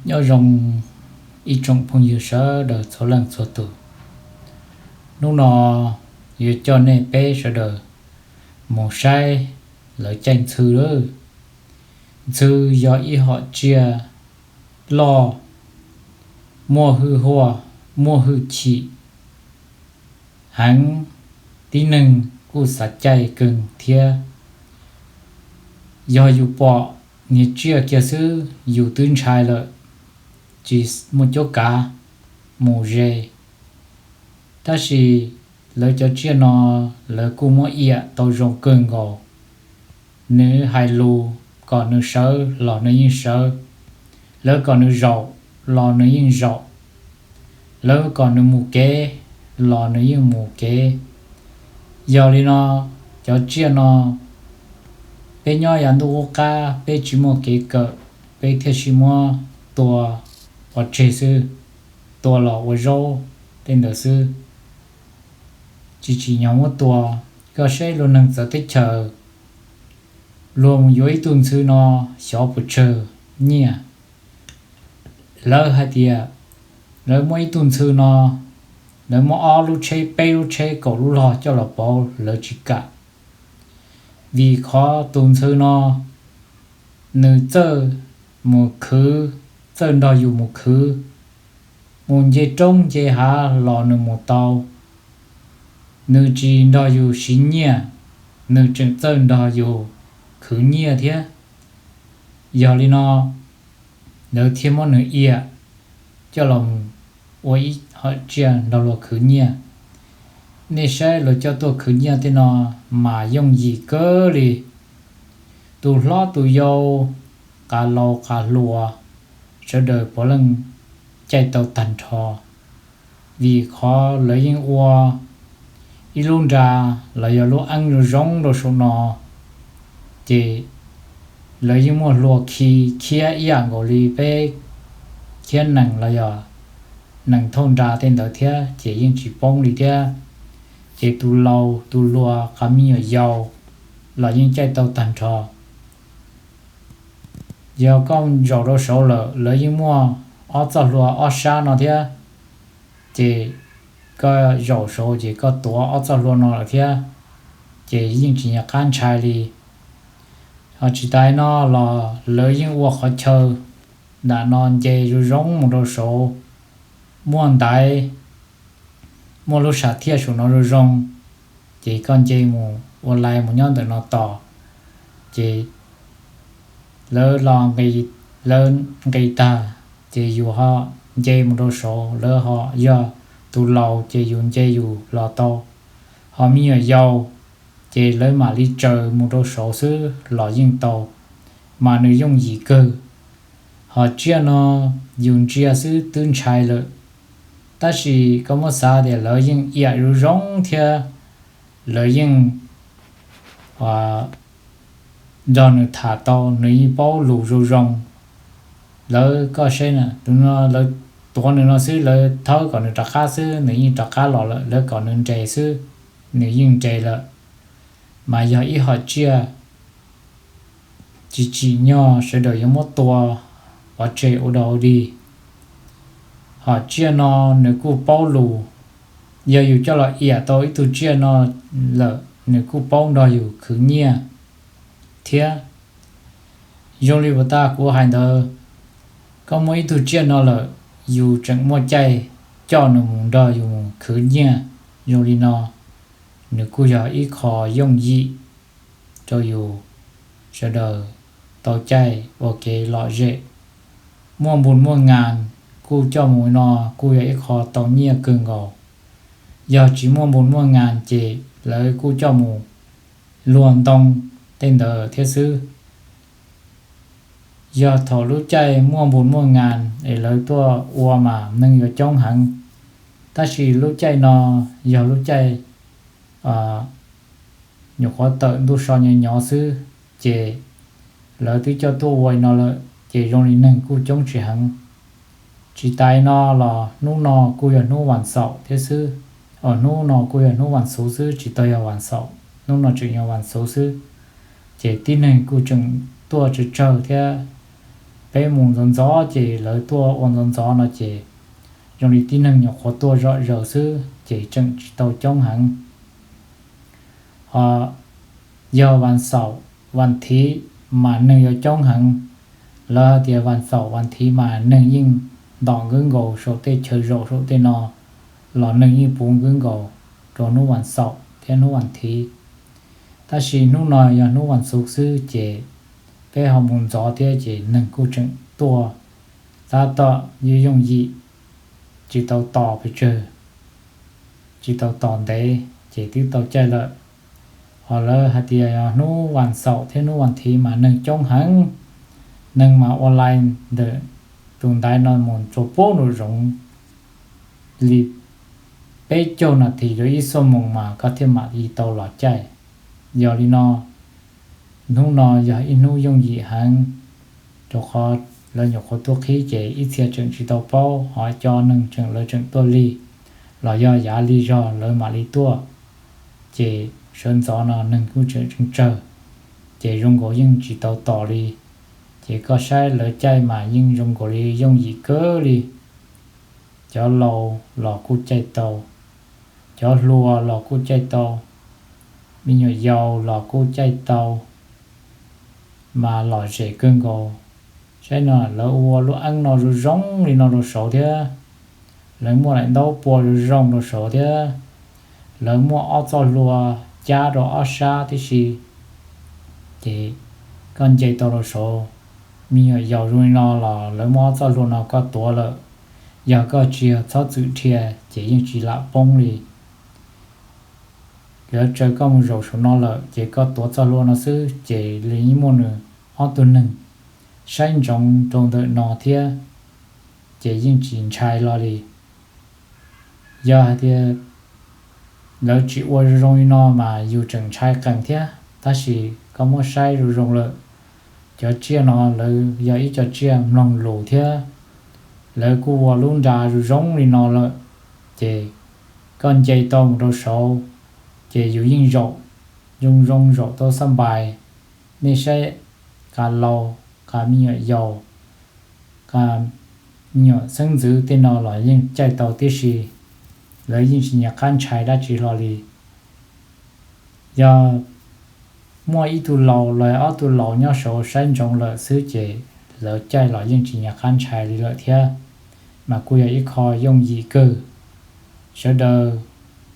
Nyob zoo ib tsoom phooj ywg sawv daws txhua leej txhua tus. Hnub no yuav coj nej peb sawv daws mus saib lawv caij ntxhw lawm. Ntxhw yog ib hom tsiaj loj, muaj hwj huaj, muaj hwj chim heev, tib neeg kuj xav caij kawg thiab. Yog yus pom niag tsiaj kiag xwb yus twb ntshai lawm, tsis muaj cuab kav mus ze. Tab sis lawv cov tsiaj no lawv kuj muab iam tau zoo kawg nkaus. Nws hais lus kom nws sawv los nws yeej sawv, lawv kom nws zaum los nws yeej zaum, lawv kom nws mus kev los nws yeej mus kev. Yog li no, cov tsiaj no peb nyob yav ntuj qub qab peb tsis muaj kev kawm, peb thiaj li muab tua pov tseg xwb, tua los ua zaub tej ntawd xwb, tsis tsim nyog muab tua. Koj saib luag neeg txawv teb chaws, luag mus yuav ib tug ntxhw no xyov puas tsawg nyiaj. Lawv hais tias lawv muab ib tug ntxhw no, lawv muab ob lub tsheb, peb lub tsheb, kaum lub log coj los pauv lawv tsis kam, vim qhov tus ntxhw no nws txawj mus khwv, txawj nrog yus mus khwv, mus nce roob nce hav los nws mus tau. Nws tsis nrog yus siv nyiaj, nws tseem txawj nrog yus khwv nyiaj thiab. Yog li no, lawv thiaj muab nws iam coj los ua ib hom tsiaj nrog luag khwv nyiaj. Nej saib luag coj tuaj khwv nyiaj tej no mas yooj yim kawg li. Tus hlob tus yau, qav laus qav hluas, sawv daws puav leej caij tau tag nrho, vim qhov lawv yeej ua ib lub nra los yog lub eeb zoo zoo rau saum no, ces lawv yeej muaj hlua khi khiab ib yam nkaus li peb khiab nees los yog nees thauj nra tej ntawd thiab, ces yeej tsis poob li thiab. Ces tus laus tus hluas, qav me nyuam yaus los yeej caij tau tag nrho. Yog koj zaum rau saud lawm, lawv yeej muaj ob txoj hlua ob sab no thiab, ces koj zaum saud ces koj tuav ob txoj hlua no lawm thiab, ces yeej tsis nco qab ntshai li. Ho tsis tas no los lawv yeej ua qhov chaw nram no nce zoo zoo mus rau saud, muaj ntaiv, muaj lub sam thiaj saum no zoo zoo, ces koj nce mus ua lais mus nyob ntawm no tos, ces lawv los, lawv nqis tag, ces yus ho nce mus rau saud, lawv ho yog tus laus ces yus nce yus los tau, ho me nyuam yaus ces lawv mam li tsaws mus rau saud xwb los yeej tau, mas nws yooj yim kawg. Ho tsiaj no yus ntsia xwb twb ntshai lawm, tab sis koj muab xav tias lawv yeej iam zoo zoo thiab, lawv yeej nrog nws tham tau, nws yeej paub lus zoo zoo. Lawv, koj saib na, tus no lawv tuav nws no xwb, lawv thawb kom nws rov qab xwb nws yeej rov qab los lawm, lawv kom nws nres xwb nws yeej nres lawm. Mas yog ib hom tsiaj tsis tsim nyog sawv daws yuav muab tua pov tseg ua dog ua dig. Hom tsiaj no nws kuj paub lus, yog yus coj los iam tau ib tug tsiaj no lawm nws kuj paub nrog yus khwv nyiaj thiab. Zoo li uas tas kuv hais ntawd, koj muaj ib tug tsiaj no lawm, yus tseem muaj caij coj nws mus nrog yus mus khwv nyiaj. Zoo li no, nws kuj yog ib qho yooj yim rau yus sawv daws tau caij ua kev lom zem. Muaj npus muaj ngas kuj coj mus no kuj yog ib qho tau nyiaj kawg nkaus. Yog tsis muaj npus muaj ngas ces lawv kuj coj mus luag ntoo tej ntawd thiab xwb. Yog thaum lub caij muaj npus muaj ngas es lawv tuaj ua mas neeg yuav coob heev, tab sis lub caij no yog lub caij nyuam qhuav tawm ntuj so nyov nyov xwb, ces lawv twb coj tuaj ua no lawm ces zoo li neeg kuj coob tsis heev. Tsis tas no los hnub no kuj yog hnub vas xaum thiab xwb, hnub no kuj yog hnub vas xuv xwb, tsis tau yog vas xaum, hnub no tseem yog vas xuv xwb, ces tib neeg kuj tseem tuaj tsawg tsawg thiab. Peb mus ntxov ntxov ces lawv tuaj ua ntxov ntxov no ces zoo li tib neeg nyuam qhuav tuaj zom zaws xwb ces tseem tsis tau coob heev. Ho yog vas xaum vas thiv mas neeg yuav coob heev. Lawv hais tias vas xaum vas thiv mas neeg yeej ntom nkwb nkaus saum tej chaw zaum saum tej no los neeg yeej puv nkwb nkaus rau hnub vas xaum thiab hnub vas thiv. Tab sis hnub no yog hnub vas xuv xwb ces peb ho mus ntxov thiab ces neeg kuj tseem tuaj tab tom yooj yooj yim, tsis tau tos pes tsawg, tsis tau tos ntev ces twb tau caij lawm. Ho lawv hais tias yog hnub vas xaum thiab hnub vas thiv mas neeg coob heev, neeg mas ua line ntawm tus ntaiv no mus txog puag nraum zoov li peb caug nas this rau ib xuab moos mas koj thiaj mam li tau los caij. Yog li no, hnub no yog ib hnub yooj yim heev, rau qhov lawv nyuam qhuav tuaj qhib ces ib txhia tseem tsis tau paub, ho cov neeg tseem lawv tseem tuaj lig, los yog yav lig zog lawv mam li tuaj. Ces sawv ntxov no neeg kuj tseem tsawg, ces zoo nkaus yeej tsis tau tos li. Ces koj saib lawv caij mas yeej zoo nkaus li yooj yim kawg li. Cov laus los kuj caij tau, cov hluas los kuj caij tau, me nyuam yaus los kuj caij tau, mas lom zem kawg nkaus. Saib no lawv ua lub eeb no zoo zoo li no rau saud thiab, lawv muaj daim ntaub pua zoo zoo rau saud thiab, lawv muaj ob txoj hlua cab rau ob sab tib si, ces koj nce tau rau saud. Me nyuam yaus zoo li no los lawv muaj ob txoj hlua no koj tuav lawm, yog koj tsis yog txhob txwm dhia ces yeej tsis lam poob li. Lawv tsaws koj mus zaum saum no lawm ces koj tuav txoj hlua no xwb ces li yeej muaj nws ob tug neeg saib ntsoov rau ntawm no thiab, ces yeej tsis ntshai hlo li. Yog hais tias lawv tsis ua zoo zoo li no mas yus tseem ntshai qees thiab, tab sis koj muab saib zoo zoo lawm, cov tsiaj no lawv yog ib co tsiaj mloog lus thiab, lawv kuj ua lub nra zoo zoo li no lawm, ces koj nce tau mus rau saud, ces yus yeej zaum zoo zoo, zaum tau xab npais. Nej saib, qas laus, qas me nyuam yaus, qas me nyuam xeeb ntxwv tej no los yeej caij tau tib si, lawv yeej tsis nyiam qab ntshai dab tsi hlo li. Yog muaj ib tug laus los ob tug laus nyob saud saib ntsoov lawm xwb ces lawv caij los yeej tsis nyiam qab ntshai li lawm thiab, mas kuj yog ib qho yooj yim kawg. Sawv daws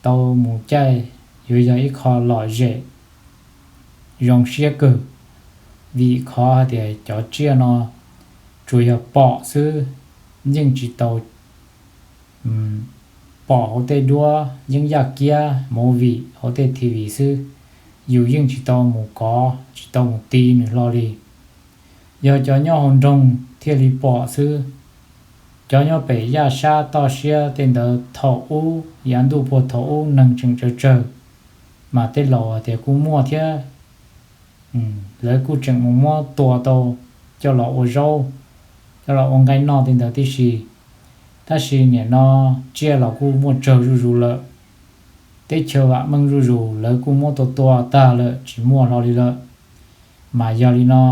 tau mus caij yuav yog ib qho lom zem zoo siab kawg, vim qhov hais tias cov tsiaj no tsuas yog pom xwb, yeej tsis tau pom hauv tej duab yeeb yaj kiab movie hauv tej T V xwb, yus yeej tsis tau mus kov tsis tau mus ti nws hlo li. Yog cov nyob hauv nroog thiaj li pom xwb. Cov nyob pem yaj sab toj siab tej ntawd thaum ub yav ntuj puag thaum ub neeg tseem tsawg tsawg, mas tej laus hais tias kuj muaj thiab. Lawv kuj tseem mus muab tua tau coj los ua zaub, coj los ua nqaij noj tej ntawd tib si. Tab sis nim no tsiaj los kuj muaj tsawg zuj zus lawm, teb chaws vam meej zuj zus lawv kuj muab tua tua tag lawm tsis muaj hlo li lawm. Mas yog li no,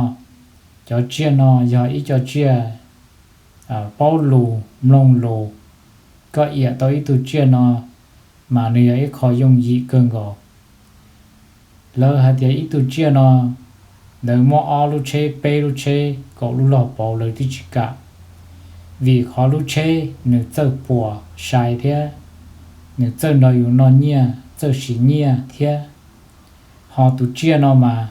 cov tsiaj no yog ib co tsiaj paub lus mloog lus, koj iam tau ib tug tsiaj no mas nws yog ib qho yooj yim kawg nkaus. Lawv hais tias ib tug tsiaj no lawv muab ob lub tsheb peb lub tsheb kaum lub log pauv lawv twb tsis kam, vim qhov lub tsheb nws txawj puas sai thiab, nws txawj nrog yus noj nyiaj txawj siv nyiaj thiab. Ho tus tsiaj no mas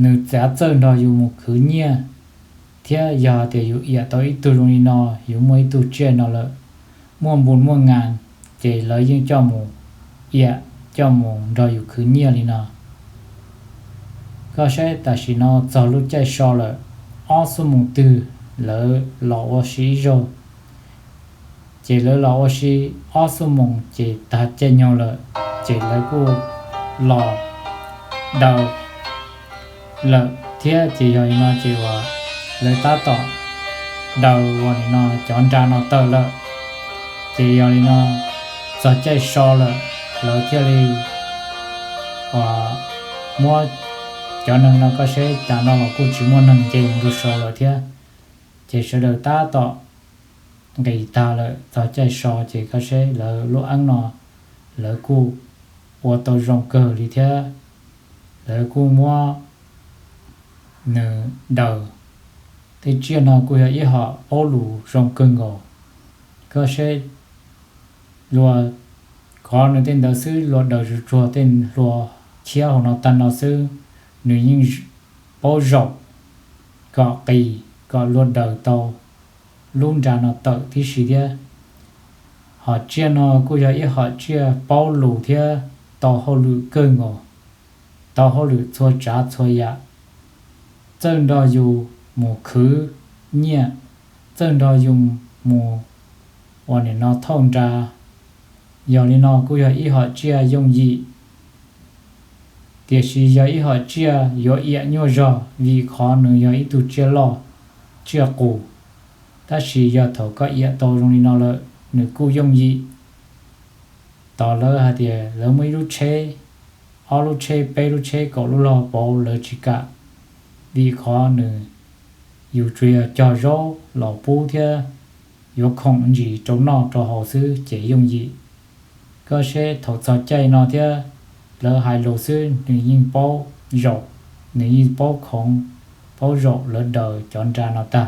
nws txav txawj nrog yus mus khwv nyiaj, thiab yog tias yus iam tau ib tug zoo li no, yus muaj ib tug tsiaj no lawm, muaj npu muaj ngas, ces lawv yeej coj mus iam coj mus nrog yus khwv nyiaj li no. Koj saib tam sim no txog lub caij so lawm, ob xuab moos twg lawv los ua si ib zaug. Ces lawv los ua si ob xuab moos ces tag caij nyoog lawm, ces lawv kuj los daws lawm thiab. Ces yog li no ces uas lawv tab tom daws uas nim no cov nra no tawm lawm. Ces yog li no txog caij so lawm, lawv thiaj li uas muab Cov neeg no koj seb, tas no los kuj tsis muaj neeg nce mus rau so lawm thiab. Ces sawv daws tab tom nqis tag lawm, txog caij so ces koj seb lawv lub eeb no lawv kuj ua tau zoo kawg li thiab. Lawv kuj muab nws daws. Tej tsiaj no kuj yog ib hom paub lus zoo kawg nkaus. Koj seb, luag kov nws tej ntawd xwb luag daws tsuag tsuag tej hlua khiab hauv no tag no xwb, nws yeej paub zaum kom qis kom luag daws tau lub nra no tawm tib si thiab. Hom tsiaj no kuj yog ib hom tsiaj paub lus thiab tau hauj lwm kawg nkaus, tau hauj lwm txhua tsav txhua yam, txawj nrog yus mus khwv nyiaj, txawj nrog yus mus ua nim no thauj nra. Yog li no kuj yog ib hom tsiaj yooj yim, tiam sis yog ib hom tsiaj yuav iam nyuaj zog vim qhov nws yog ib tug tsiaj loj, tsiaj qus. Tab sis yog thaum koj iam tau zoo li no lawm nws kuj yooj yim. Tos lawv hais tias lawv muaj ib lub tsheb, ob lub tsheb, peb lub tsheb, kaum lub log pauv lawv tsis kam, vim qhov nws yus tsuas yog cog zaub los pub thiab yuav khoom ntsis rau noj rau haus xwb ces yooj yim. Koj seb thaum txog caij no thiab lawv hais lus xwb nws yeej paub zaum, nws yeej paub khoov, paub zaum lawv daws cov nra no tag.